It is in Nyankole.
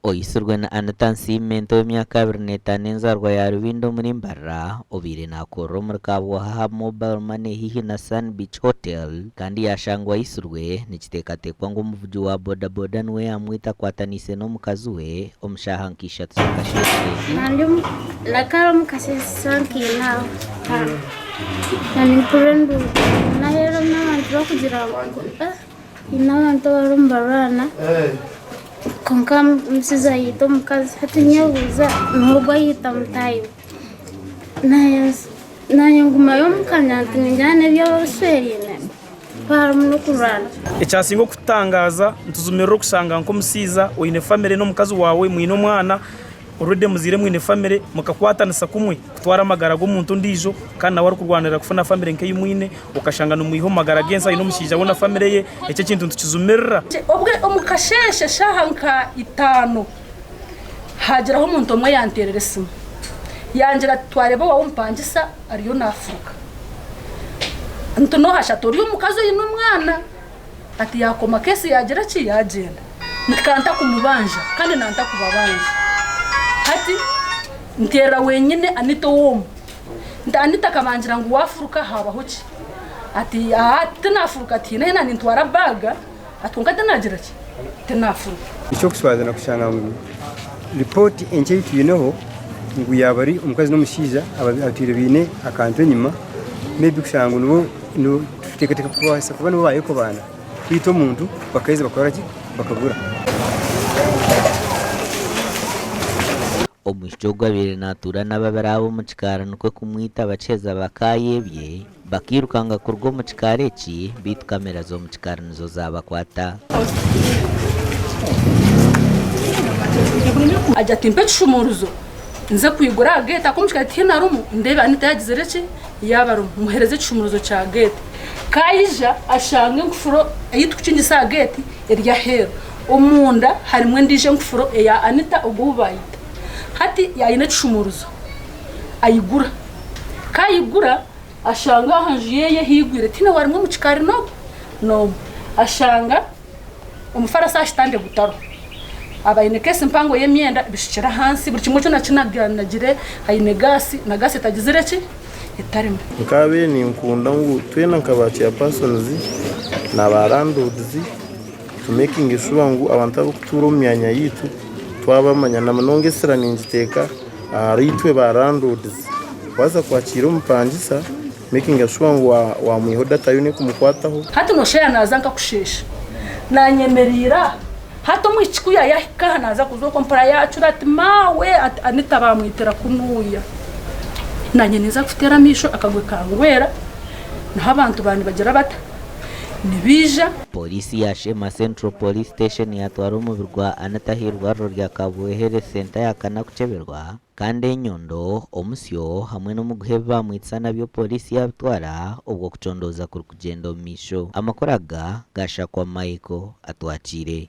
Oitsirwe na Anita Nsiimento ow'emyaka 25 enzaarwa ya Rubinda omuri Mbarara obaire naakorera omuri Kabwoha aha mobile money haihi na Sun Beach Hotel kandi yaashangwa aitsirwe, nikiteekateekwa ngu omuvugi wa boda boda niwe yaamwita akwataniise n'omukazi we omu shaaha nka ishatu z'akasheeshe. Nakare omu kasheeshe nkaine aho nimpurira enduuru naheeru n'abantu barikugira ngu haine abantu abarimu nibarwana kwonka omushaija yaita omukazi hati nyebuuza n'ogu ayaita mutaahi we naanye ngumayo omuka nti ningira n'eby'abashweraine harimu n'okurwana. Ekyasinga okututangaaza nituzumirira okushanga nk'omushaija oine famire n'omukazi waawe mwine omwana Already muzaire mwine family mukakwatanisa kumwe kutwara amagara g'omuntu ondiijo kandi nawe arikurwanirira kufuna family nk'ei mwine okashanga nimwiha omu magara g'ensi aine omushaija we na family ye ekyo ekintu nitukizumirira. Obwe omu kasheeshe shaaha nka itaano haagiraho omuntu omwe yanteerera esimu yangira ati twareeba owaawe omupangisa ariyo naafuruka. Nti nooha shi? Ati ori omukazi oine omwana. Ati yaakoma keesi yaagira ki? Yaagyenda. Nti ka ntakumubanja kandi na ntakubabanja. Hati nteerera wenyine Anita ow'omu. Nti Anita akabangira ngu waafuruka haabaho ki? Ati aa tinaafuruka ati haine ahi naanintwara baaga ati kwonka tinaagira ki? Tinaafuruka. Eky'okushwaza n'okushanga ngu ripooti enkye ei twineho ngu yaaba ari omukazi n'omushaija abatwire baine akantu enyima maybe kushanga ngu nibo Nituteekateeka kubaasa kuba nibo baayekobaana kwita omuntu bakaheza bakora ki? Bakabura. Omwishiki ogu abaire natuura n'ababiri aba omu kikaari nikwo kumwita bakiheza bakaayebye bakairukanga kuruga omu kikaari eki beitu kamera z'omu kikaari nizo zaabakwata. Agira ati mpa ekishumuruzo nze kwigura aha geeti ahabw'okuba omu kikaari tihaine arimu ndeebe Anita yaagizire ki? Yaaba arimu muheereze ekishumuruzo kya geeti. Ku aija ashanga enkufuro ei turikukingisa aha geeti eri aheeru. Omunda harimu endiijo enkufuro eya Anita ogwo ou baayita. Hati aine ekishumuruzo aigura. Ku aigura ashanga aha nju ye haigwire tihaine waarimu omu kikaari n'omwe n'omwe. Ashanga omufarasi aha kitanda gutariho. Aba aine keesi mpango y'emyenda bishukire ahansi buri kimwe kyona kinaganagire aine gaasi na gaasi etagizire ki etarimu. Nkaabaire ninkunda ngu twena nka ba chairpersons na ba landlords tu makinge sure ngu abantu abarikutuura omu myanya yaitu twabamanya na munonga esira ningiteeka ahari itwe ba landlords. Waaza kwakiira omupangisa makinga sure ngu wamwihaho data yoona ekumukwataho. Hati noshaya naza nkakusheesha nanyemerera aha hati omwishiki ku yayahika aha naza kuza okwo mpura yacura ati maawe ati Anita bamwitira kunuuya nanye ninza kuteera amaisho akagwe kangwera niho abantu ba nibagira bata nibaija. Pooriisi ya Sheema Central Police Station yatwara omubiri gwa Anita ah'eirwariro rya Kabwe Health Centre yakana kukyeberwa. Kandi enyondo, omusyo hamwe n'omuguha ebi baamwitsa nabyo pooriisi yaabitwara obwo okucondooza kurikugyenda omu maisho. Amakuru aga gaashakwa Michael Atwakiire.